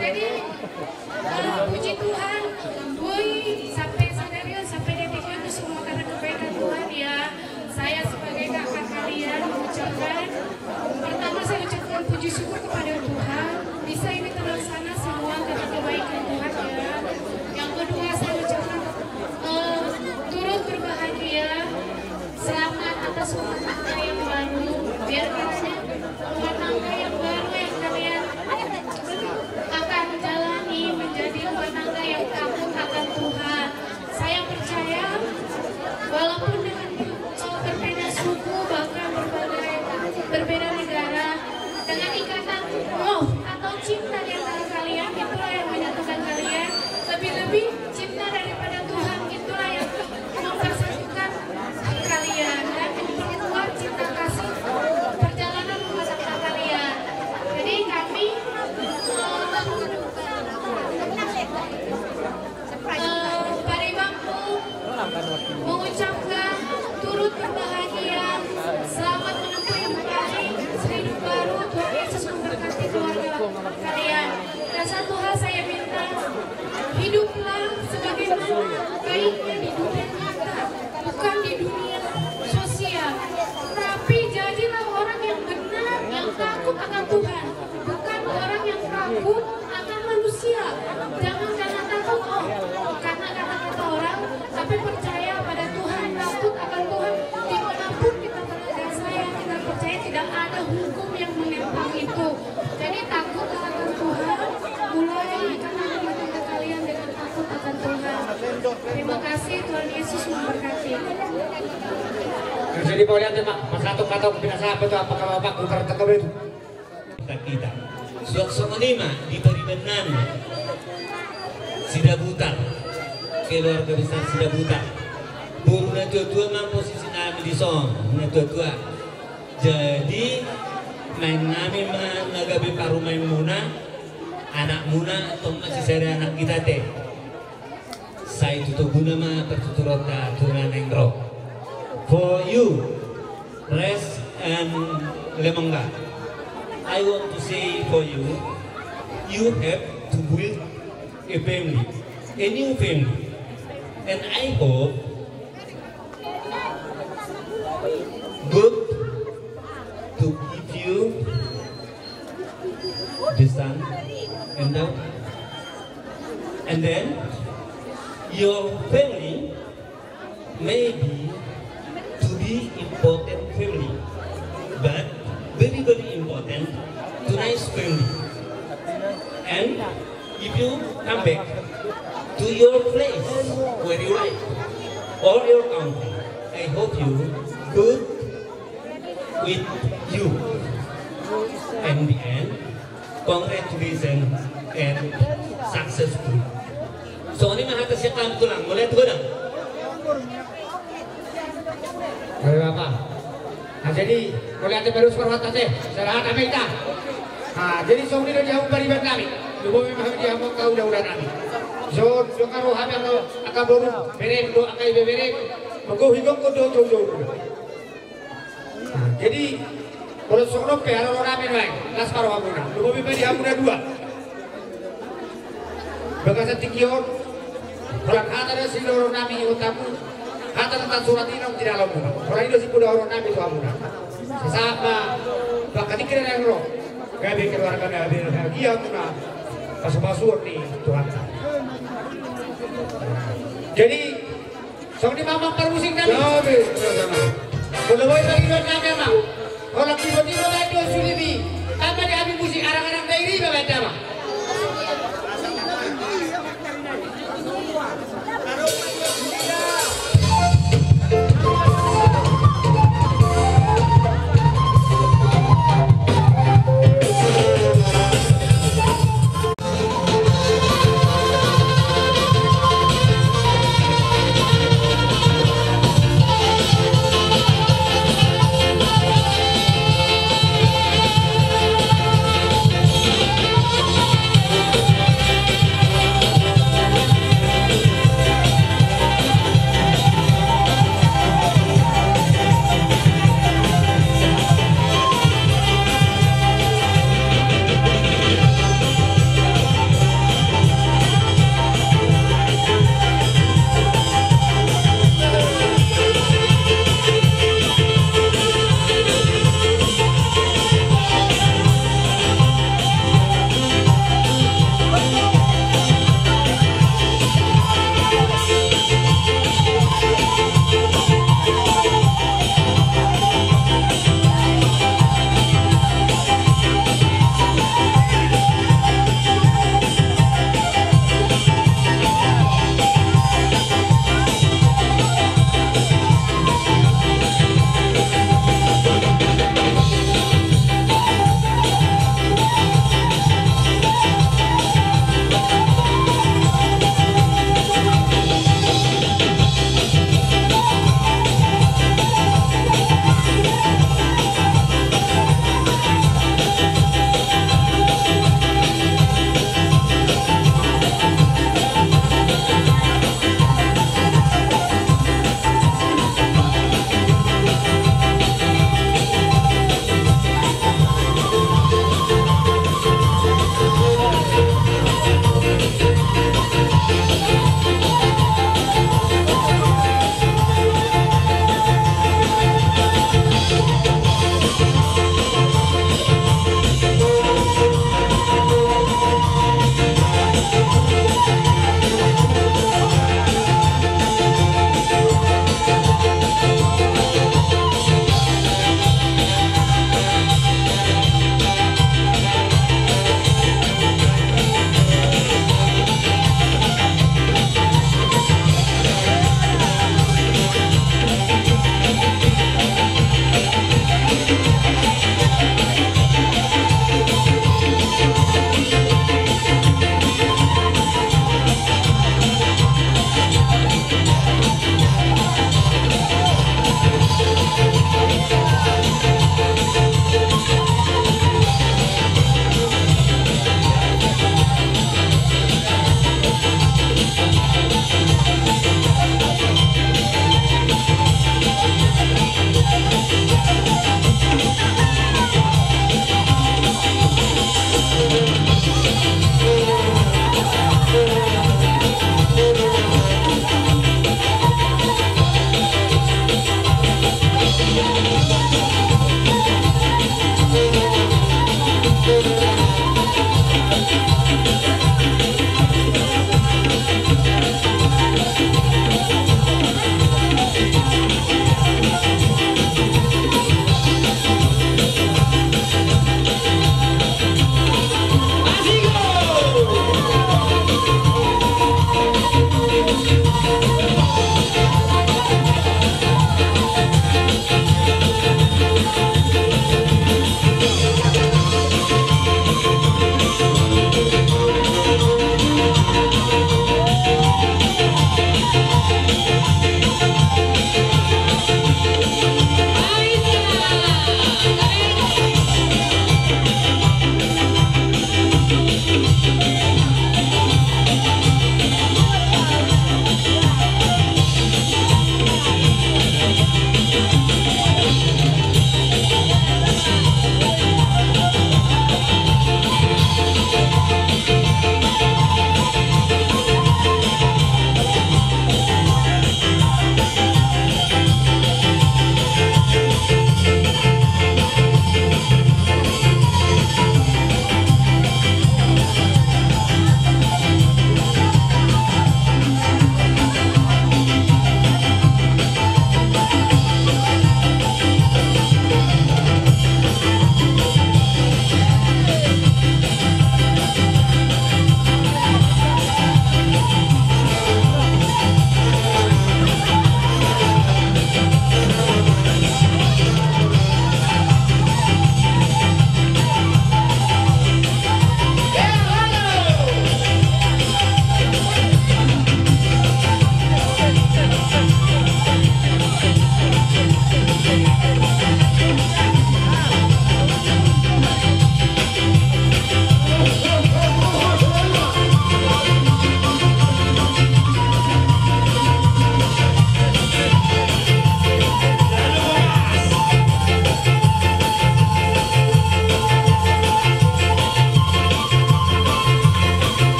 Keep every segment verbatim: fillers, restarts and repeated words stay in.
Jadi, eh, puji Tuhan, boi sampai sadari on, sampai detik on, itu semua karena kebaikan Tuhan, ya. Saya sebagai kakak kalian mengucapkan, pertama saya ucapkan puji syukur kepada Tuhan, bisa ini terlaksana semua karena kebaikan Tuhan, ya. Yang kedua, saya ucapkan, eh, turut berbahagia, selamat atas rumah tangga yang baru. Biar katanya rumah tangga yang baru yang kalian akan jalani menjadi rumah tangga yang takut akan Tuhan. Saya percaya, walaupun dengan, eh, berbeda suku, bahkan berbagai, berbeda negara, dengan ikatan roh atau cinta di antara kalian, itulah yang menyatukan kalian. Lebih-lebih cinta daripada Tuhan, itulah yang mempersatukan kalian dan memperkuat cinta kasih perjalanan rumah tangga kalian. Jadi kami, eh, eh, Paribanku mengucapkan turut berbahagia, selamat menempuh hidup baru, hidup baru, Tuhan Yesus memberkati keluarga kalian. Dan satu hal saya minta, hiduplah sebagaimana baiknya di dunia nyata, bukan di dunia sosial. Tapi jadilah orang yang benar, yang takut akan Tuhan, bukan orang yang takut akan manusia. Jangan karena takut, oh, karena kata-kata orang, tapi percaya pada Tuhan, takut akan Tuhan. Dimanapun kita berada, saya tidak percaya tidak ada hukum yang menentang itu. Jadi takut akan Tuhan, mulai karena rumah tangga kalian dengan takut akan Tuhan. Terima kasih, Tuhan Yesus memberkati. Jadi mau lihat ya, Mak, pas satu kata aku tidak sabar tuh, apa kalau Bapak putar tengah itu? Kita, kita. Suang songon i ma di pariban nami Sidabutar, keluarga besar Sidabutar. Boru na tua-tua ma posisi nami dison, na tua-tua. Jadi, naeng nami ma na gabe parumaenmuna, anakmuna, tong ma sisada anak kita te. Sai tu tobuna ma partuturonta tu na naeng ro. For you, Res and Lemangga, I want to say for you, you have to build a family, a new family. And I hope God to give you the son and daughter. And then your family may be to be important family, but very, very important to nice family. And if you come back to your place where you live or your country, I hope you good with you. And the end, congratulations and successful. Songon i ma hata sian hami tulang, mauliate godang. Bapak. Nah, jadi, mauliate baru suara hata te, sarahat ama ita. Nah, jadi songon i do di hamu pariban nami. Lumobi ma hami di hamu angka ula-ula nami. So, so karo hami angka, angka boru, bereng do angka ibebereng. Manggohi gonggo do jauh-jauh. Nah, jadi, molo songon on pe, ala ro nami nuaeng, las ma rohamuna, lumobi ma di hamuna dua. Bagasan tingki on, holan hata do sidohonon nami tu hamuna, hata na tarsurat i naung tinalonmuna. Holan i do sidohonon nami tu hamuna. Sahat ma tu angka tingki na naeng ro, gabe keluarga na berbahagia hamuna, pasu-pasuon ni Tuhanta. Jadi, songon i ma amang parmusik nami. Gabe, gabe. Molo boi pariban nami, amang. Holan tibo-tibo baen do sulim i. Tamba di hami musik arang-arang dairi ma baen, amang.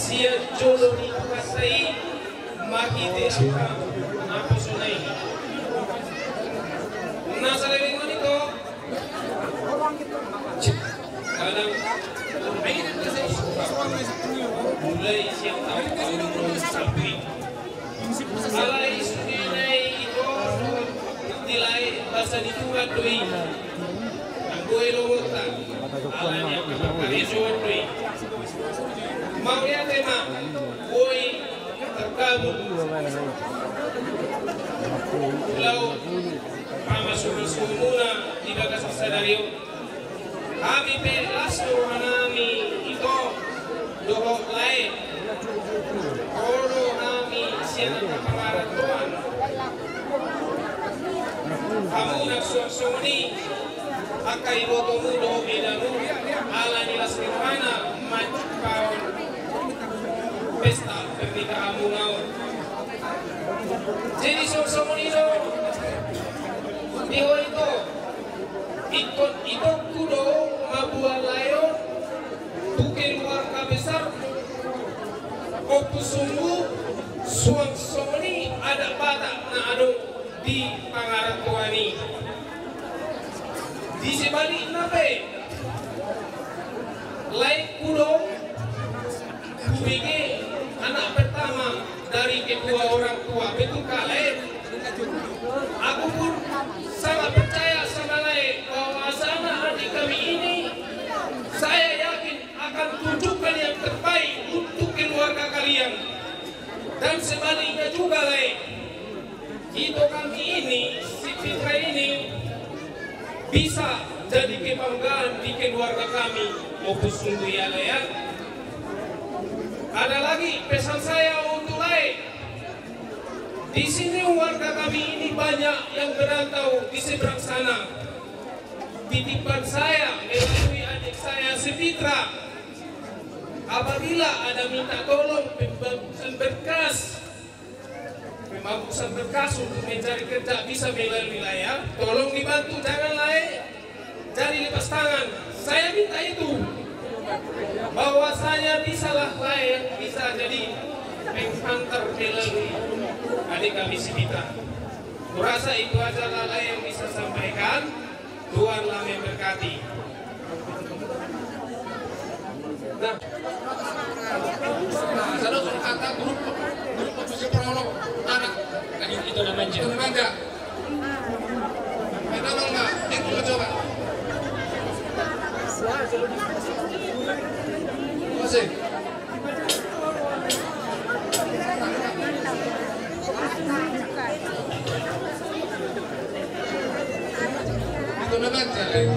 sian jolo ni Tuhanta i marhite angka naposona i. Na saleleng on, ito, kadang mulai sian taon dua ribu dua puluh satu i. Alai sude na i, ito, di lae, basa ni Tuhan do i. Anggo i lomonta, alani angka parkarejoan do i. Mauliate ma, boi targabung laho pamasumasu muna di bagasan sadari on. Hami pe las do rohanami, ito, dohot lae. Ro do hami sian angka pangarantoan. Hamu nang suang songon i, angka ibotomu dohot edamu, alani las ni rohana manjumpa on pesta pernikahanmuna on. Jadi suang songon i do di ho, ito. Ingkon itongku do mamboan lae on tu keluarga besar Ompu Sunggu, suang songon i adat Batak na adong di pangarantoan i. Di sebalikna pe, laengku do hubege anak pertama dari kedua orang tua. Betul kah, lae? Aku pun sangat percaya sama lae bahwasanya adik kami ini, saya yakin, akan tunjukkan yang terbaik untuk keluarga kalian. Dan sebaliknya juga, lae, ito, kami ini, si Fitra ini, bisa jadi kebanggaan di keluarga kami. Ompu Sunggu, ya, lae, ya. Ada lagi pesan saya untuk lae. Di sini warga kami ini banyak yang merantau di seberang sana. Titipan saya melalui adik saya si Fitra. Apabila ada minta tolong pembagusan berkas, pembagusan berkas untuk mencari kerja bisa melalui lae, ya. Tolong dibantu, jangan lae jadi lepas tangan. Saya minta itu. Bahwasanya bisalah lae yang bisa jadi penghantar melalui adik kami si Fitra. Kurasa itu aja lah lae yang bisa sampaikan. Tuhanlah memberkati. Nah, sana kata grup, grup musik prolog anak. Ito na manja. Ito na manja. Ito na manja. Ito na manja. Ito na manja. Asik. Ito na manja, eh.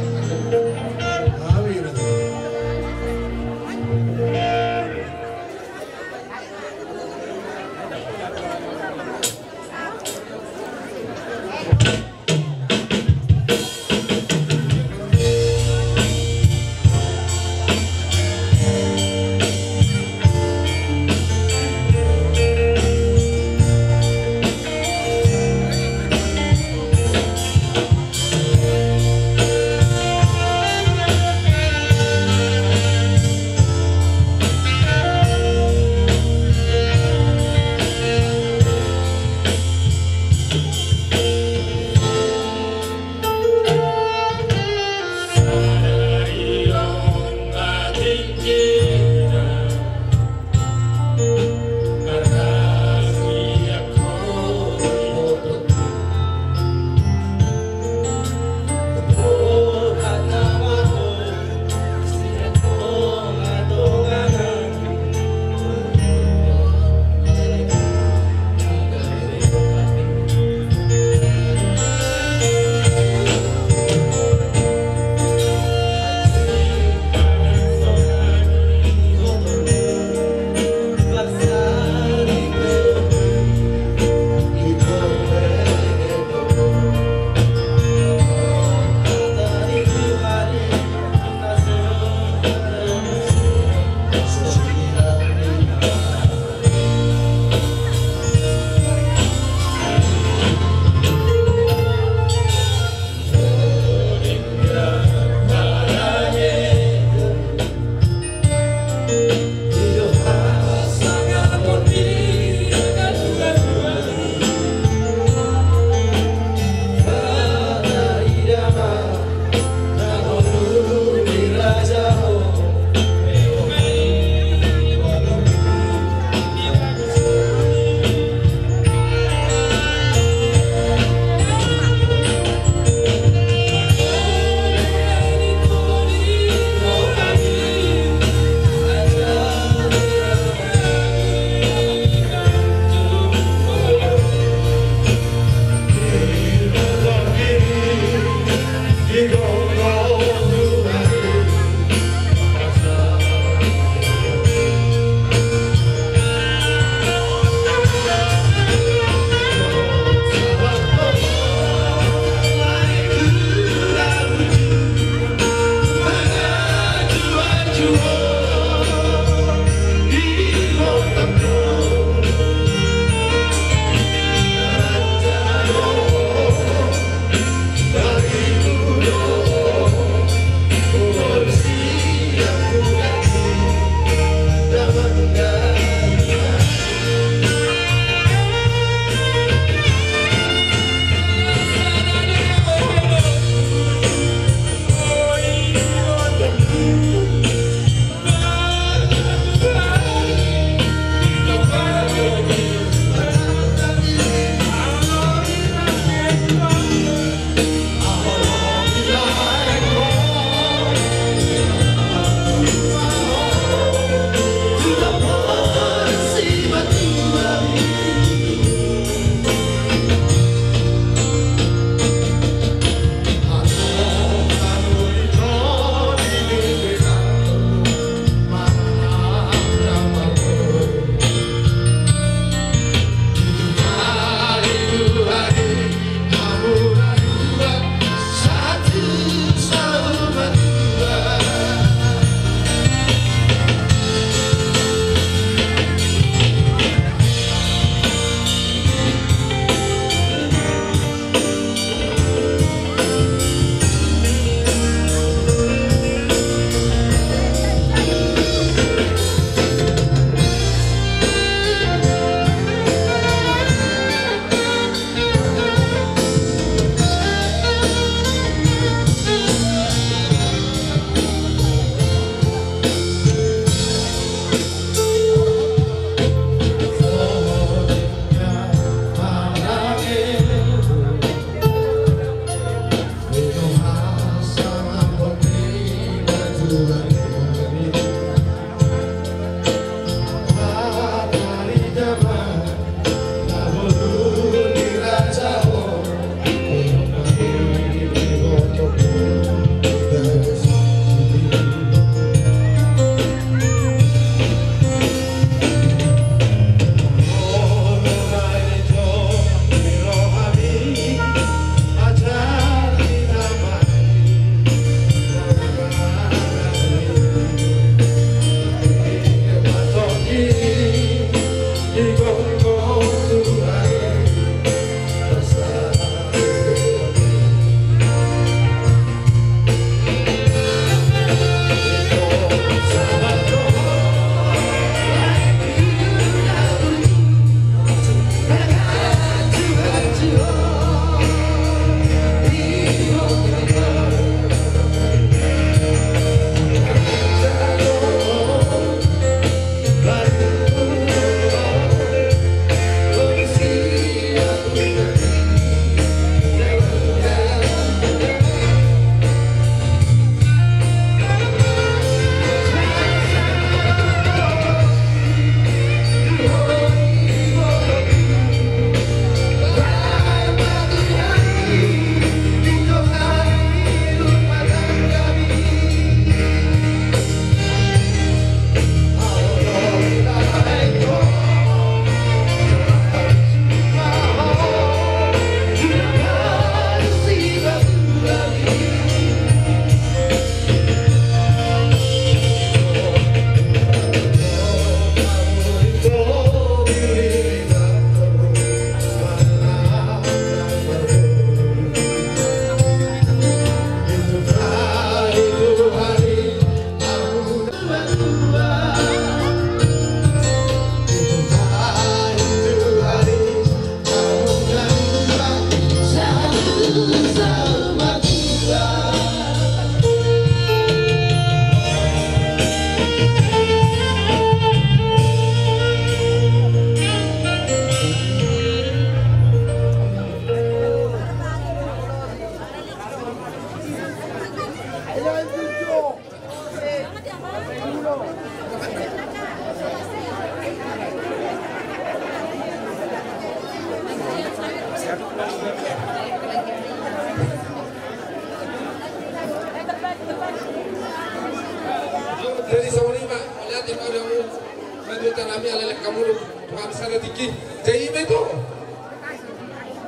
Tukang sada tingki. Jadi ima itu.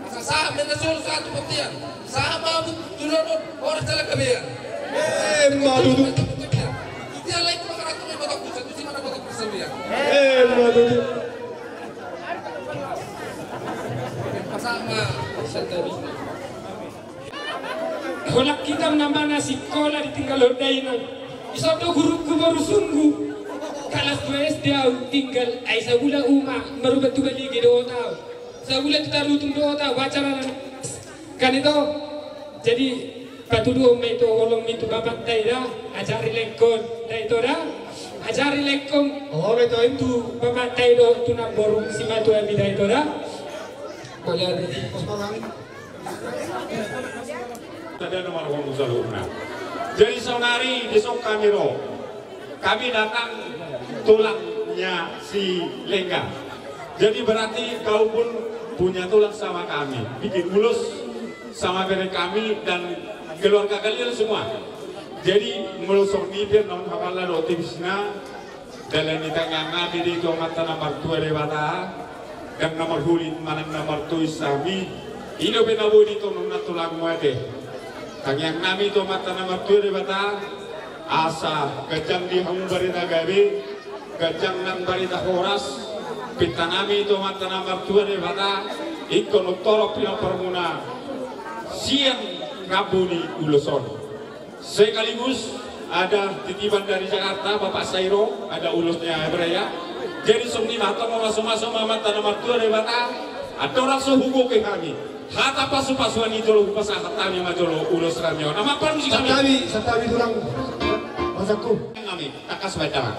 Asa sahat ma na solu sahat tu bontean. Sahat ma hamu tu dolok on, horas jala gabe. Emma tutu. Dia lain tu makanan tu botak pusat, tu si mana botak pusat dia. Emma tutu. Sama santabi. Holan hita nama na sikola ditinggalhon dainang. Dison do gurungku boru Sunggu. Kalas dua S D au tinggal, ai sabula uma marubat tu Balige dohot au. Sabula tu Tarutung dohot au, acara na kan ito. Jadi patuduhon ma ito holong ni tu bapakta i da, ajari lengkon da ito da. Ajari lengkon. Oh, betul. Tu bapakta i dohot tu namboru simatuami da ito da. Boleh ada. Sada nomor homu saluhutna. Jadi saonari dison hami ro. Kami datang tulangnya si Lengga. Jadi berarti kau pun punya tulang sama kami. Bikin ulos sama bere kami dan keluarga kalian semua. Jadi molo songon i pe annon hapala dohot tipisna. Dalan ni tangiang nami di tu Amanta na martua Debata, ndang na marhulit manang na martois hami. I dope na boi di tonun na tulangmu ate. Tangiang nami tu Amanta na martua Debata, asa ganjang di hamu barita gabe, ganjang nang barita horas. Pinta nami tu Amanta na martua Debata, ingkon torop pinomparmuna sian rambu ni ulos on. Sekaligus ada titipan dari Jakarta, Bapak Sairo, ada ulosnya, ya, Bro, ya. Jadi songon i ma tong mamasu-masu ma Amanta na martua Debata, andorang so hugohi hami hata pasu-pasuan i jolo hupasahat hami ma jolo ulos nami on. Amang parmusik nami. Santabi, santabi tulang. Pasakku. Nami, tangkas baen damang.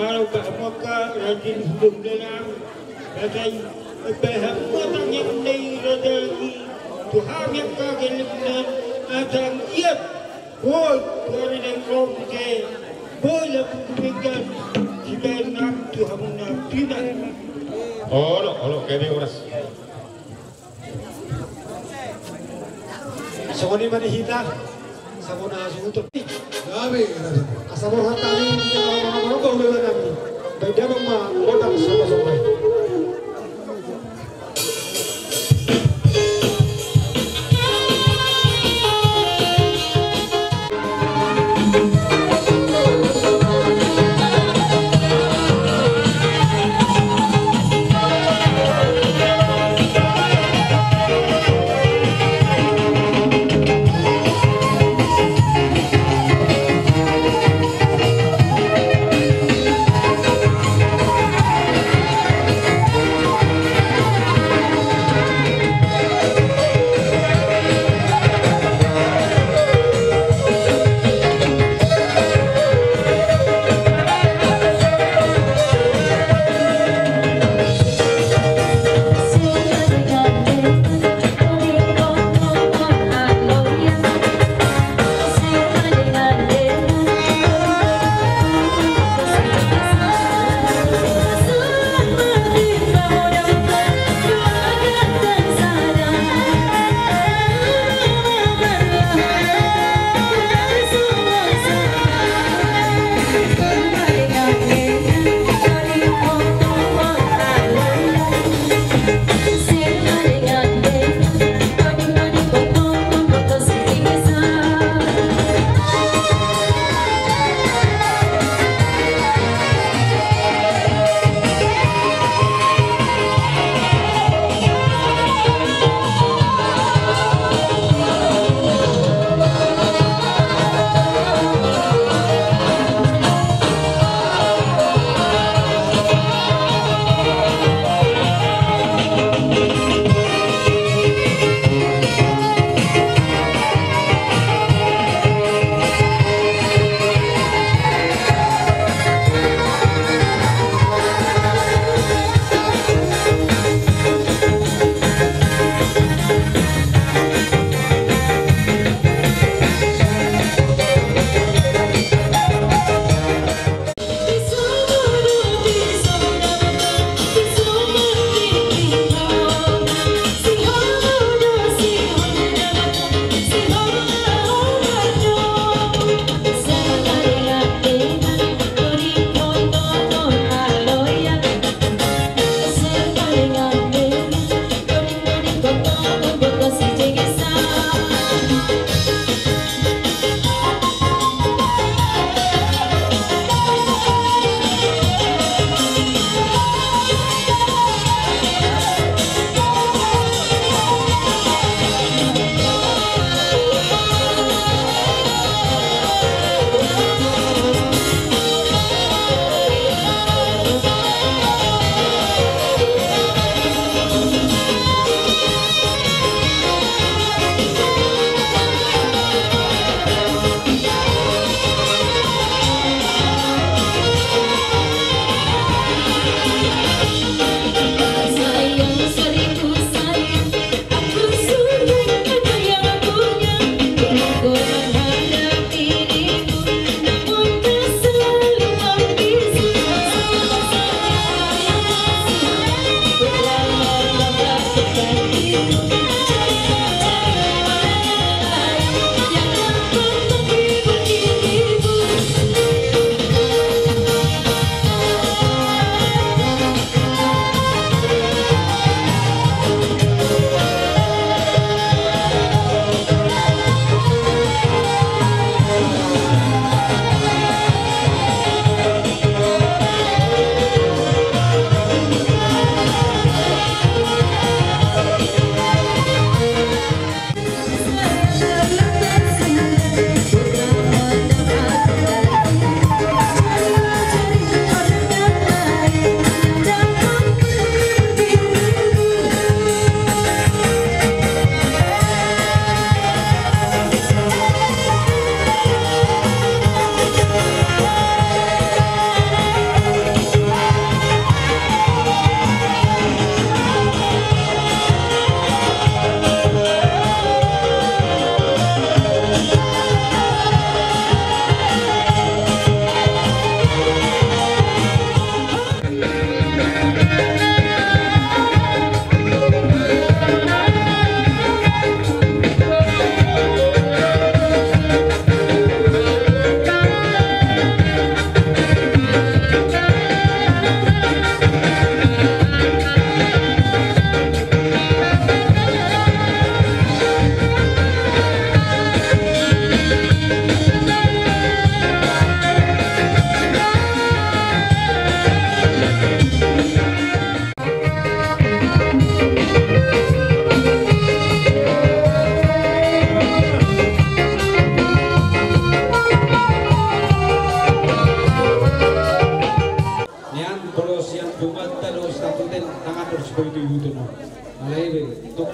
Molo bahen ma angka rajin hulung dalam, raja i, bahen ma tangiang ni raja i tu hami angka gellengna, asa anggiat boi tu ari na ro muse, boi lampu pinggan sibahen nami tu hamuna pina. Olo, olo, gabe horas. Songon i ma di hita, sabona suhuton. Gabe, gabe. Asa borhat hami, di tengah-tengah ulaon nami. Bahen damang ma gondang sopa-sopa i.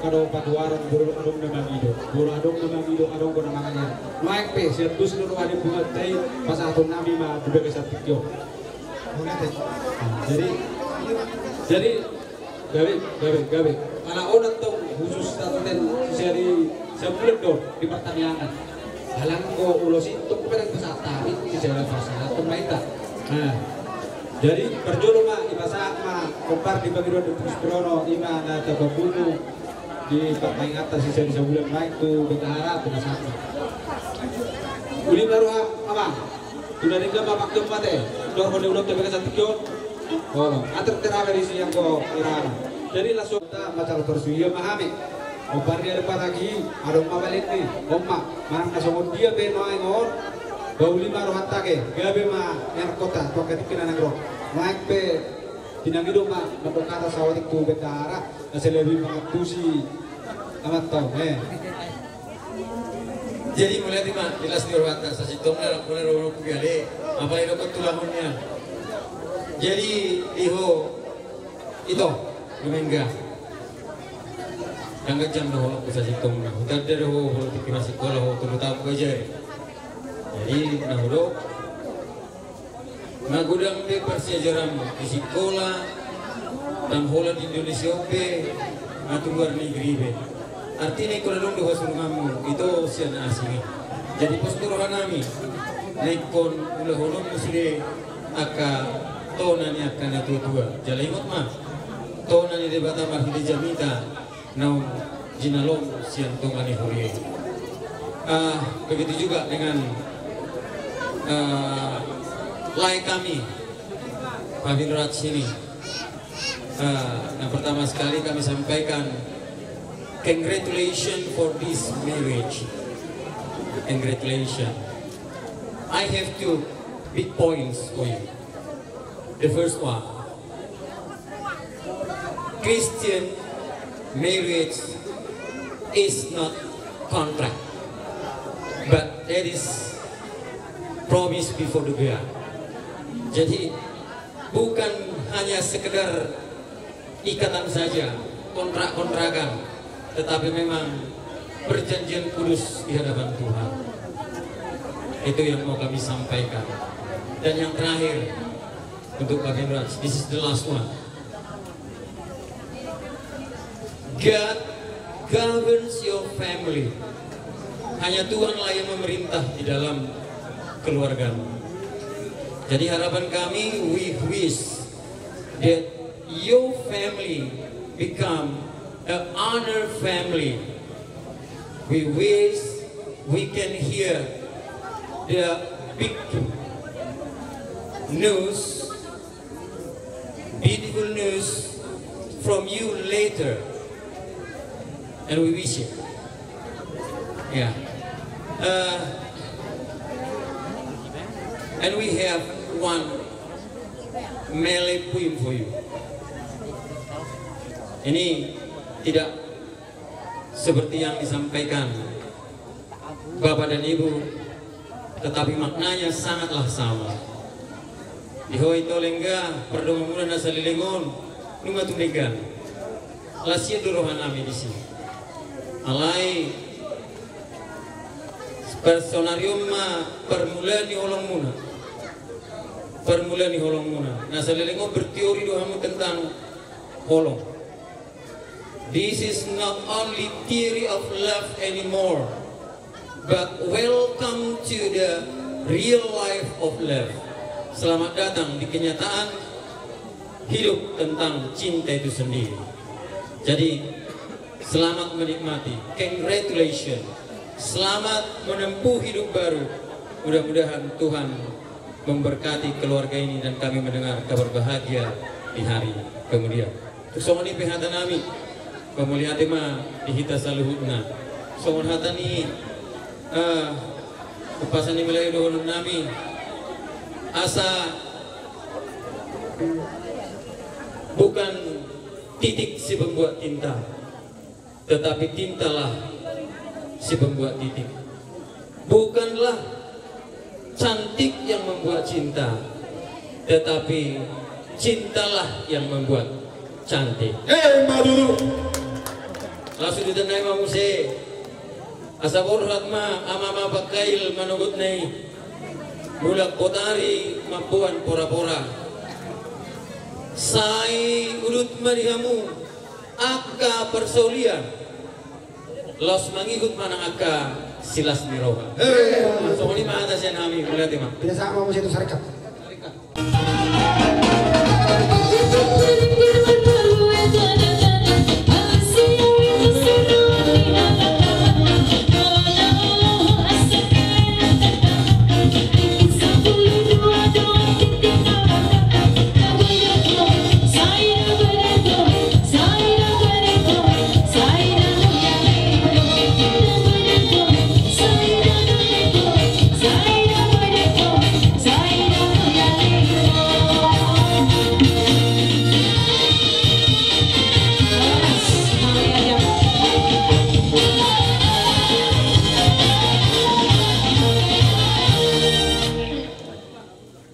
Adong patuaran, molo adong na mangido, molo adong na mangido, adong do na mangalean. Nuaeng pe sian dos ni roha ni punguanta i pasahatonnami ma di bagasan tingki on. Jadi, jadi gabe, gabe, gabe. Ala on antong khusus taten siseri sabulan do di partangiangan. Ala anggo ulos i tong pe dang pasahat hami, siseri pasahat ma hita. Nah, jadi parjolo ma dipasahat ma hombar di pangidoan di Pusprono, i ma na tapapungu di partangianganta siseri sabulan, baen tu Betahara, tu na satu. Uli ma roham, Amang. Tu na denggan ma pangkeon ma te. Dorhon ni ulaonta bagasan tingki on. Olo, atik terame di sian ko irana. Jadi langsung ta macal persuia ma hami. Hombar ni ari paragi, adong ma balen ni. On ma, manang na songon dia pe nuaeng on. Ba uli ma rohanta ke, gabe ma nian kota, tu angka tingki na naeng ro. Nuaeng pe tinangi do ma, mandok hata saotik tu Betahara. Asa lebih mangantusi amanta on, eh. Jadi mulai di ma, jelas di rohanta, sasintongna, mulai rohana ku gale, apalagi dokon tulangnya. Jadi, iho, ito, Lumengga. Dang ganjang do holongku sasintongna, hutanda do ho, molo tingki masikola ho, tolu taon bajari. Jadi, na hudok, magodang be parsiajaranmu di sikola, dang holan di Indonesia on be, nga tu luar negeri be. Artina ingkon adong do hasurunganmu, ito sian na asing i. Jadi pos do rohanami, na ingkon ulahononmu sude angka tona ni angka na tua-tua. Jala ingot ma, tona ni Debata marhite jamita, naung jinalom sian tonga ni huria i. Ah, begitu juga dengan, ah, lae kami, Pavin Raj ini. Ah, yang pertama sekali kami sampaikan, congratulations for this marriage. Congratulations. I have two big points for you. The first one, Christian marriage is not contract, but that is promise before the God. Jadi, bukan hanya sekedar ikatan saja, kontrak-kontrakan, tetapi memang perjanjian kudus di hadapan Tuhan. Itu yang mau kami sampaikan. Dan yang terakhir, untuk Pavin Raj, this is the last one. God governs your family. Hanya Tuhanlah yang memerintah di dalam keluargamu. Jadi harapan kami, we wish that your family become a honor family. We wish we can hear the big news, beautiful news from you later. And we wish it. Yeah. Uh, and we have one Malay poem for you. Ini tidak seperti yang disampaikan Bapak dan Ibu, tetapi maknanya sangatlah sama. Di ho ito Lengga, pardonganmuna na saleleng on, nunga tumenggan. Las ia do rohanami disi. Alai, personarium ma parmula ni holongmuna. Parmula ni holongmuna. Na saleleng on berteori do hamu tentang holong. This is not only theory of love anymore, but welcome to the real life of love. Selamat datang di kenyataan hidup tentang cinta itu sendiri. Jadi, selamat menikmati. Congratulations. Selamat menempuh hidup baru. Mudah-mudahan Tuhan memberkati keluarga ini dan kami mendengar kabar bahagia di hari kemudian. Tung songon i pe hata nami, pamauliate ma di hita saluhutna. Songon hata ni, eh, umpasa ni Melayu dohonon nami, asa bukan titik si pembuat tinta, tetapi tintalah si pembuat titik. Bukanlah cantik yang membuat cinta, tetapi cintalah yang membuat cantik. Eh, Maduru. Laos udutan nai ma muse. Asa borhat ma amama pangkail manogotna i. Mulak botari mamboan porapora. Sai udut ma di hamu angka parsaulian. Laos mangihut ma nang angka silas ni roha. Songon i ma hata sian hami, mauliate ma. Pinasahat ma muse tu sarikat.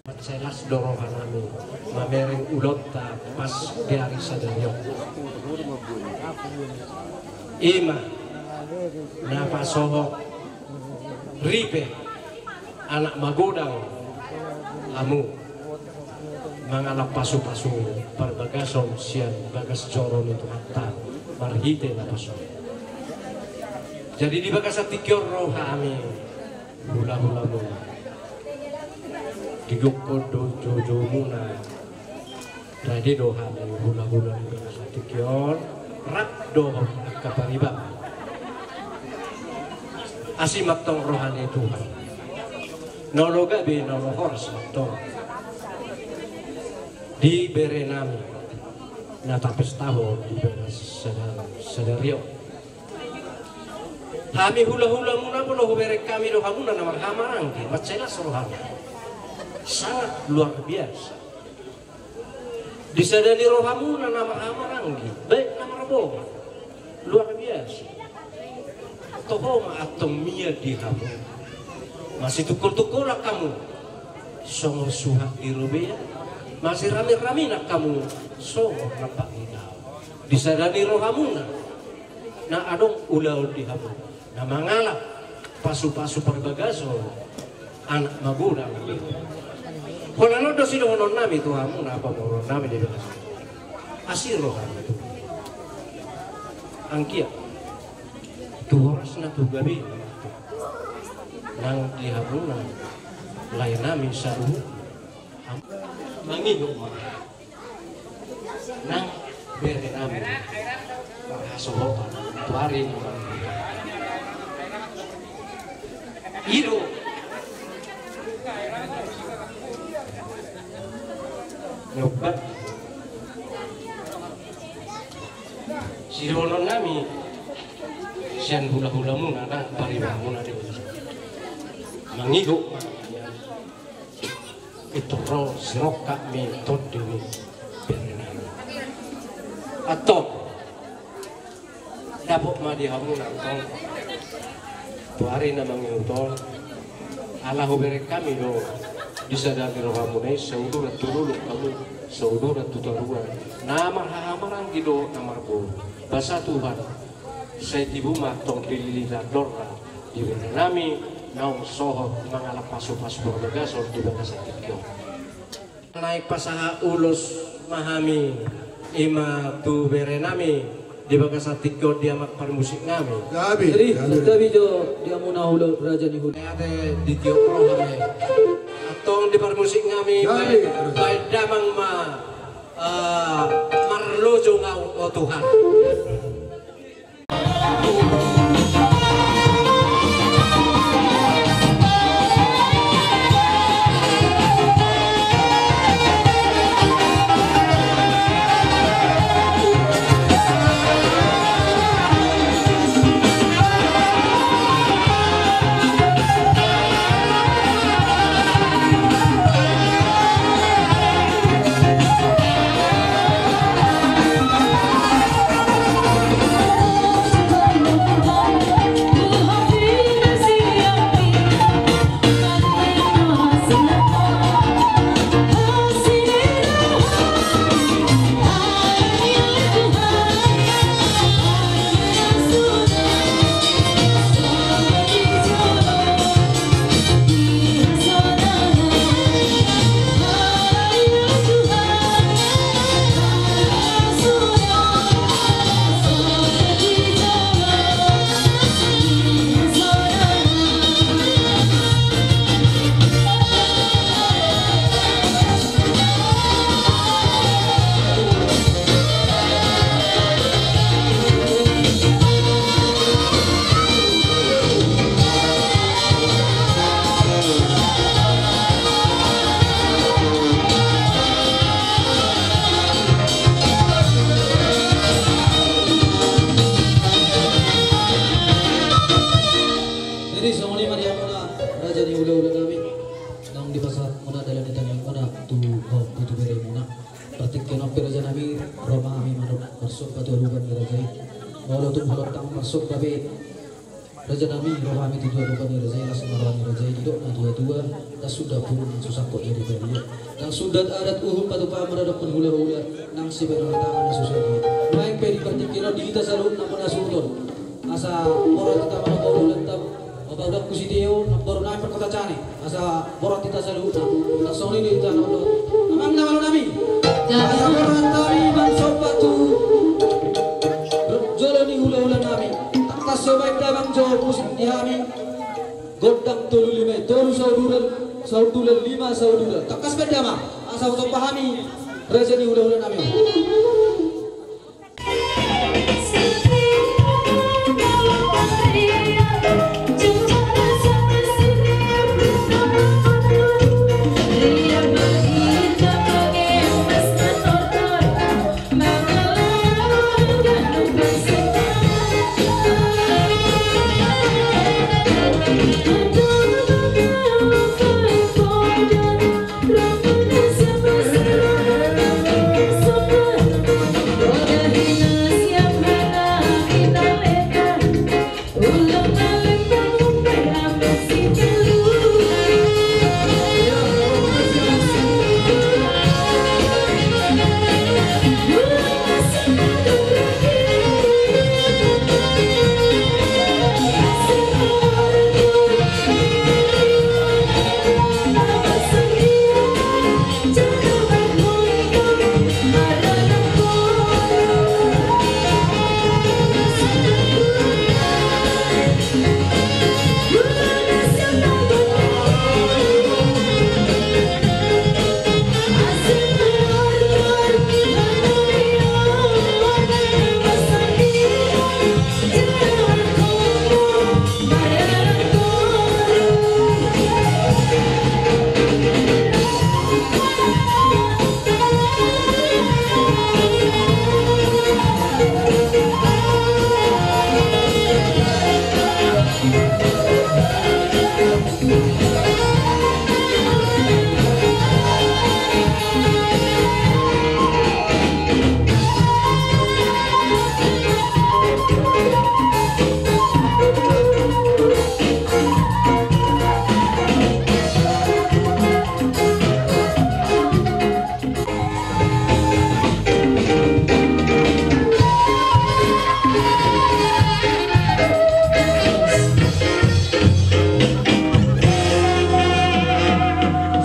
Mansai las do rohanami mamereng ulaonta pas di ari sadari on. I ma na pasohot ripe anak magodang hamu mangalap pasupasu parbagason sian bagas joro ni Tuhanta marhite na pasohot. Jadi di bagasan tingki on ro hami hulahulamuna. Digokhon do joujoumuna. Rade do hami hulahula di bagasan tingki on. Rap dohot angka pariban. Asi ma antong roha ni Tuhan. Na olo gabe na olo horas ma antong di berenami na tapestahon di bagas sadari, sadari on. Hami hulahulamuna molo hubereng hami do hamuna na marhahamaranggi, mansai las rohami. Sangat luar biasa. Disadani rohamuna na marhahamaranggi, baik na marboru. Luar biasa. Toho ma antong mian di hamu. Masitungkoltungkolan hamu songon suhat ni robean. Masiramiraminan hamu songon rampak ni daon. Disadani rohamuna na adong ulaon di hamu na mangalap pasupasu parbagason anak magodang. Holan on do sidohononnami tu hamu na pamoruonnami di bagasan asi rohami tu anggiat tu horasna tu gabe nang di hamuna laenami saluhut. Mangihut ma nang berenami marhasohotan tu ari na mangihut. I do na umbahen sidohononnami sian hulahulamuna nang paribanmuna di bagasan mangihut ma. Pintor ro sirongkap ni tondi ni berenami. Antong dapot ma di hamuna antong tu ari na mangihut on. Ala hubereng hami do disadani rohamuna i, sauduran tu dolok hamu, sauduran tu toruan. Na marhahamaranggi dohot na marboru. Basa Tuhan, sai tibu ma antong dilili na dorna di berenami naung sohot mangalap pasupasu parbagason di bagasan tingki on. Naeng pasahat ulos ma hami i ma tu berenami di bagasan tingki on di amang parmusiknami. Gabe, gabe. Gabe jo di hamuna hula raja ni hula. Ate ditiop roha ma i antong di parmusiknami. Gabe. Baen damang ma marlojong au o Tuhan. Somba be, raja nami, roha nami tu adopan ni raja i, las ma roha ni raja i, didok na tua-tua, ndang suda purun susangkot jadi badia. Ndang suda adat uhum patupaon maradophon hula-hula, nang sibahen tangan na susah i. Nuaeng pe di partingkian on di hita saluhutna muna suhut on. Asa borat hita maradophon hula-hula, opa udak ku si Teo, namboru nami parkota Cane. Asa borat hita saluhutna. Ndang songon i di tanah on. Amang na malo nami. Asa borat hami mansomba tu jolo ni hula-hula nami. Tangkas so baen damang jo musik ni hami. Gondang tolu lima, tolu saundulan, saundulan lima saundulan. Tangkas baen damang. Asa somba hami raja ni hula-hula nami.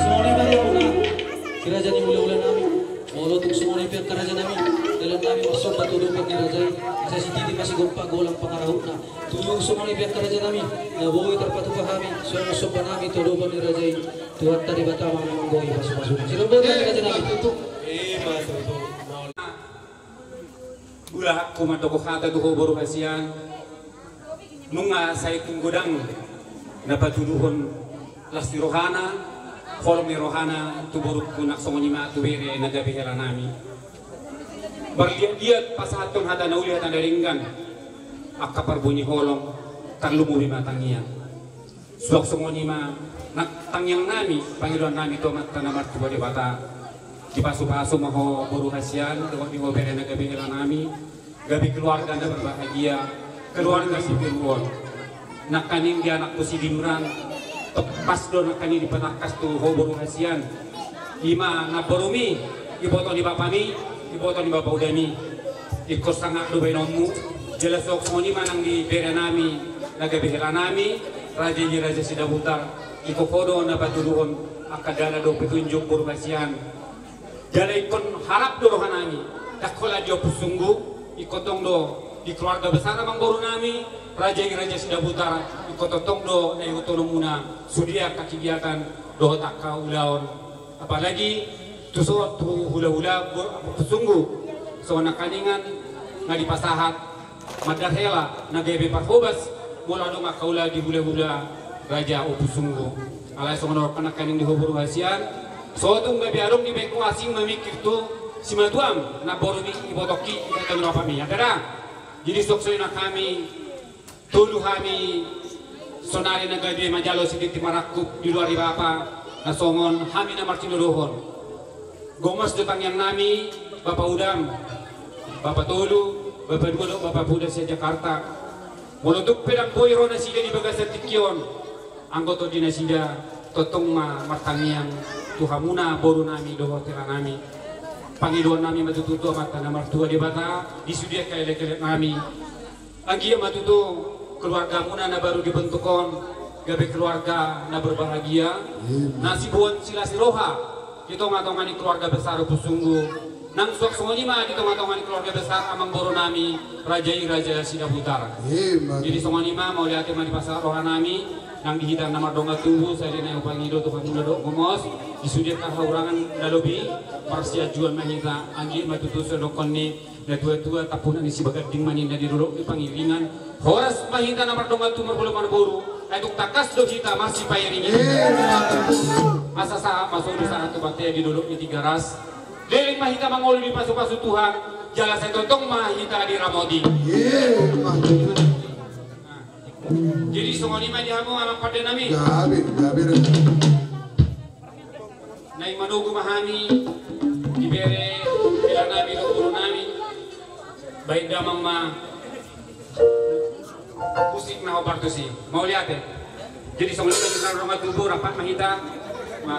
Songon i ma di hamu na di raja ni hula-hula nami. Molo tung songon i pe angka raja nami, dalan nami marsomba tu adopan ni raja i, asa sititi ma sigompa golang pangarahutna. Tung songon i pe angka raja nami, na boi tarpatupa hami songon somba nami tu adopan ni raja i, Tuhanta Debata ma na manggohi pasu-pasuna. Sidung boti angka raja nami. Bulahanku mandok hata tu ho boru hasian. Nunga sai tung godang na patuduhon las ni rohana, holong ni rohana tu borungku, nang songon i ma tu bere na gabe hela nami. Marliat-liat pasahathon hata na uli, hata na denggan, angka parbue ni holong, tarlumobi ma tangiang. Suang songon i ma nang tangiang nami, pangidoan nami tu Amanta na martua Debata. Dipasu-pasu ma ho boru hasian, dohot di ho bere na gabe hela nami, gabe keluarga na berbahagia, keluarga sipiruon. Nangkaning di anakku si Dinuran, tangkas do nangkaning dipatangkas tu ho boru hasian. I ma namborumi, iboto ni bapami, iboto ni bapa udami. Ingkon sangap do baenonmu, jala suang songon i ma nang di bere nami na gabe hela nami, raja i Raja Sidabutar, ingkon ho do na patuduhon angka dalan dohot petunjuk boru hasian. Jala ingkon harap do roha nami, ndang holan di Ompusunggu, ingkon tong do di keluarga besar amangboru nami, raja i Raja Sidabutar, ingkon tongtong do na ihuthononmuna sude angka kegiatan dohot angka ulaon. Apalagi tu so, tu hula-hula bo-, Ompusunggu, songon nangkaningan na dipasahat mandar hela na gabe parhobas molo adong angka ula di hula-hula raja Ompusunggu. Alai songon on nangkaning di ho boru hasian, so tung gabe adong dibaen ho asing mamingkir tu simatuam, namborumi, ibotongki, iboto ni bapami, angka da. Jadi suang songon i nang hami, tolu hami saonari na gabe manjalo sititi marangkup di luar ni bapa, na songon hami na martinodohon. Gomos do tangiang nami, bapa udam, bapa tolu, bapa dua dohot bapa poda sian Jakarta. Molo tung pe ndang boi ro nasida di bagasan tingki on, anggo tondi nasida, tongtong ma martangiang tu hamuna boru nami dohot hela nami. Pangidoan nami ma tutu tu Amanta na martua Debata di sude angka elek-elek nami. Anggiat ma tutu keluargamuna na baru dibentuk on gabe keluarga na berbahagia, na siboan silas ni roha di tonga-tonga ni keluarga besar Ompusunggu. Nang suang songon i ma di tonga-tonga ni keluarga besar amangboru nami, raja i raja Sidabutar. Jadi songon i ma, mauliate ma dipasahat roha nami, nang di hita na mardongan tubu, sahali nai hupangido tu hamuna dohot gomos, di sude angka hahurangan na lobi, marsianjuan ma hita, anggiat ma tutu songon didok ni natua-tua, tampunak ni sibaganding ma ninna di dolok ni pangiringan. Horas ma hita na mardongan tubu, marboru-boru, ai tung tangkas do hita marsipairingan. Asa sahat ma solu sahat tu bontean di dolok ni Tigaras. Leleng ma hita mangolu dipasu-pasu Tuhan, jala sai tongtong ma hita diramoti. Jadi songon i ma di hamu amang pande nami. Gabe, gabe. Naeng manogu ma hami, dibere hela nami dohot boru nami. Baen damang ma musik na hombar tusi. Mauliate. Jadi songon i ma di na ro mangolu, rap ma hita. Ma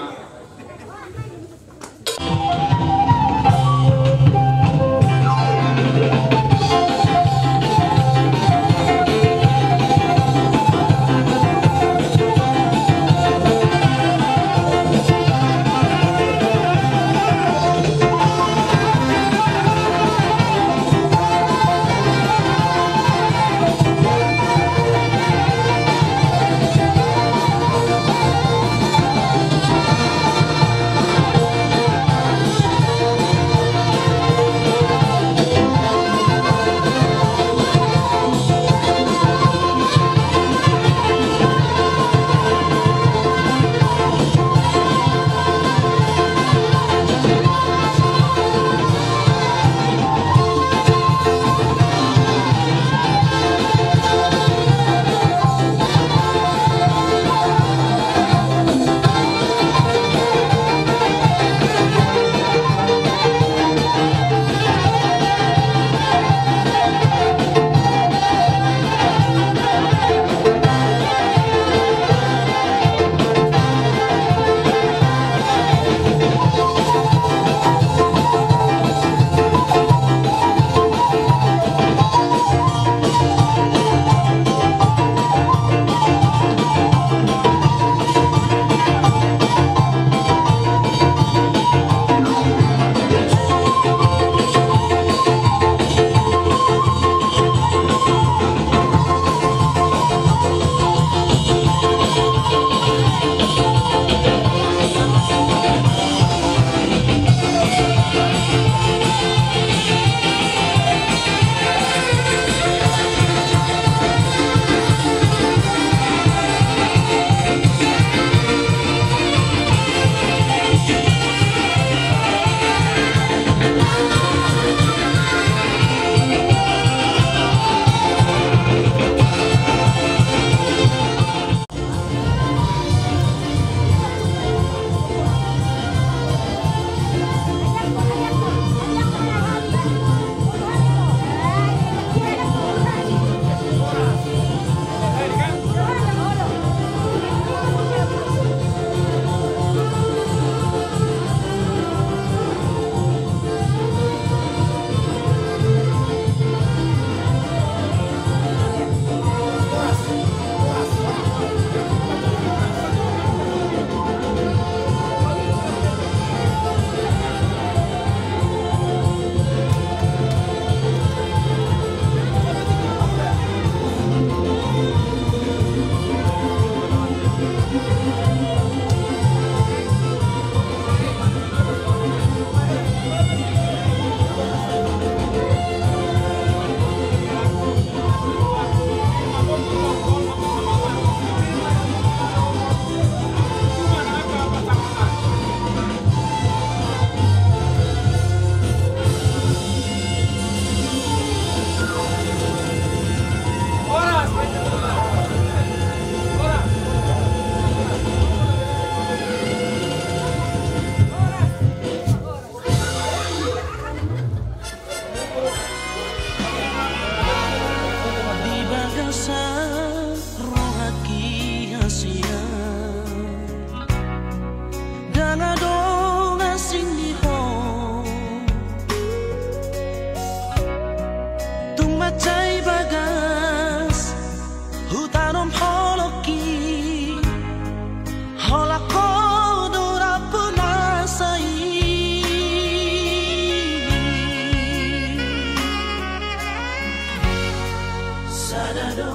Sada do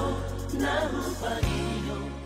na hupaido.